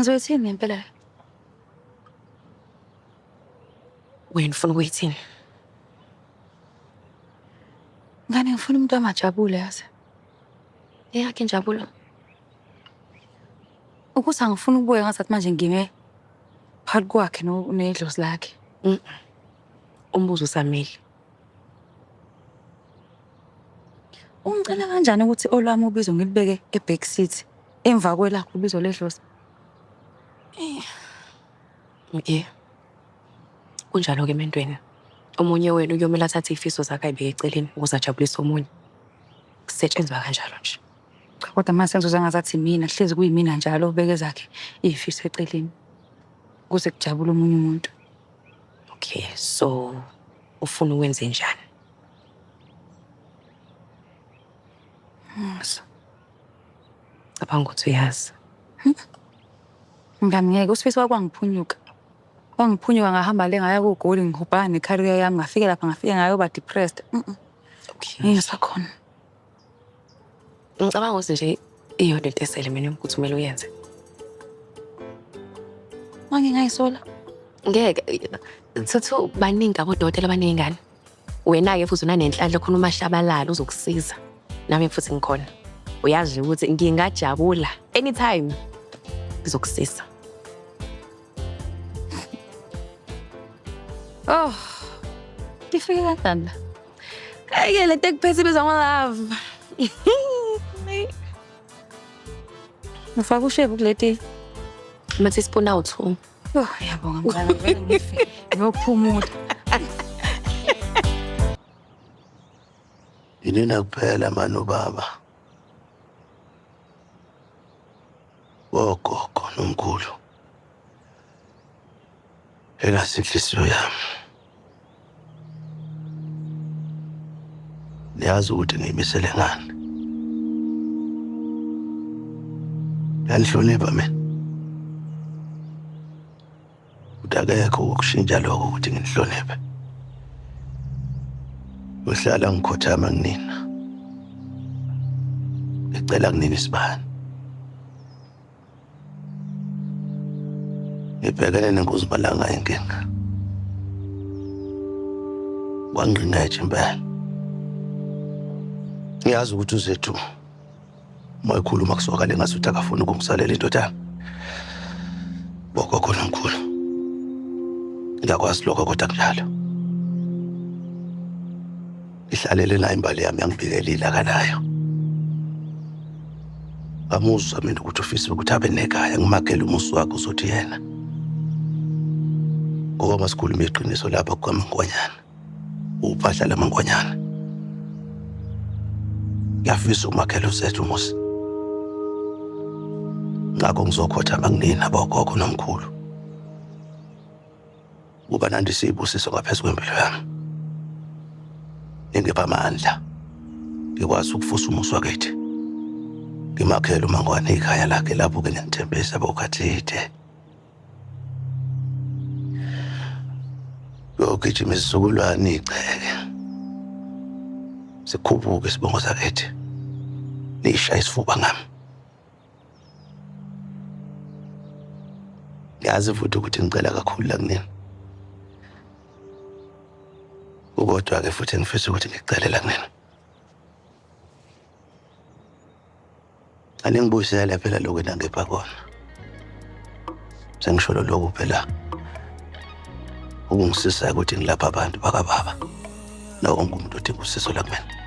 Ngizoyithini ngempela le? Wena ufuna ukuyithini? Ngane ngifuna umuntu amajabule yazi. Eyakhe injabulo. Ukuthi angifuni ukubuya ngazathi manje ngime phakathi kwakhe nedlozi lakhe. Umbuzo usamile. Ungicela kanjani ukuthi olwami ubizo ngilibeke e-back seat emva kwelakho ubizo ledlozi? Eh. Kunjalo-ke emendweni. Omunye wenu kuyomele athathe iy'fiso zakhe ay'beke eceleni ukuze ajabulise omunye. Kusetshenzwa kanjalo nje. Cha kodwa mase ngizoza ngazathi mina hlezi kuyimina njalo obeke ezakhe iy'fiso eceleni ukuze kujabule omunye umuntu. Okay, so ufuna ukwenze njani? Musa. Cabanga ukuthi uyazi. Mngani ngeke uSifiso wakwangiphunyuka. Wangiphunyuka ngahamba le ngaya kuGoli ngihubhana necareer yami ngafike lapha ngafike ngayoba depressed. Okay. Ngingasakhona. Ngicabanga ukuthi nje iyodwa into esele mina ukuthi kumele uyenze. Mangingayisola. Ngeke Thuthu baningi abodokotela abaney'ngane. Wena-ke futhi unanenhlanhla khona umashabalala uzokusiza. Nami futhi ngikhona. Uyazi ukuthi ngingajabula anytime ngizokusiza. Oh. Ngifike kanjani la? Ayike lento ekuphethe ibizwa ngo-love. Ngifaka ushevu kule tiyi. Ama-teaspoon awu-2. Oh, ngiyabonga mngani vele ngife. Ngiyophumula. Yinina kuphela mani ubaba. Ogogo nomkhulu. Engathi inhliziyo yami. Niyazi ukuthi ngiyimisele ngani. Ngiyangihlonipha mina. Ukuthi akekho ukushintsha lokho ukuthi nginihloniphe. Uhlala ngikhothama kunina. Ngicela kunina isibani. Ngibhekene nenkuzimalanga inkinga. Kwangqinetshe impela. Ngiyazi ukuthi uZethu uma ekhuluma kuzwakale ngazuthi akafuni ukungisalela indoda yami. Bogogo nomkhulu. Ngiyakwazi lokho kodwa kunjalo. Ngihlalele nayo imbali yami yangibikela ilaka layo. Ngamuzwa mina ukuthi ufisa ukuthi abe nekhaya ngimakhele umuzi wakhe uzothi yena. Ngoba masikhuluma iqiniso lapha kukaMankonyana. Uphahla lamankonyana. Ngiyafisa ukumakhela uZethu umuzi. Ngakho ngizokhothama kunina bogogo nomkhulu. Kuba nandise ibusiso ngaphezu kwempilo yami. Ningipha amandla. Ngikwazi ukuvusa umuzi wakithi. Ngimakhele uMangwane ikhaya lakhe lapho ke ngiyanithembisa bokhathide. Kuyogijima isizukulwane igceke. Sikhuphuke isibongo sakithi. Nisha isifuba ngami. Ngiyazi futhi ukuthi ngicela kakhulu la kunini. Kukodwa-ke futhi engifisa ukuthi ngikucele la kunini. Aningibuyisele phela lokhu enangipha kona. Sengisholo lokhu phela ukungisiza ukuthi ngilapha abantu bakababa. Nawo wonke umuntu odinga usizo la kumina.